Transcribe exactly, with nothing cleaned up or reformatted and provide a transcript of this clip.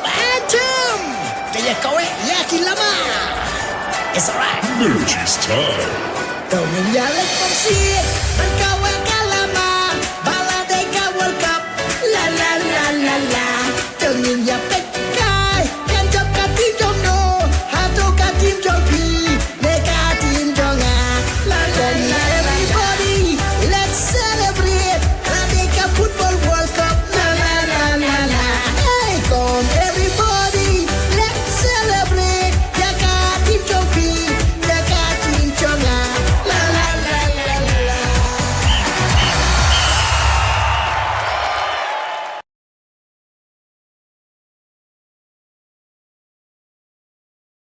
Anthem. Ka ïa kaweh ïa ki lama. It's alright. Energy Star. Kaweh ïa leh pom si. Ban kaweh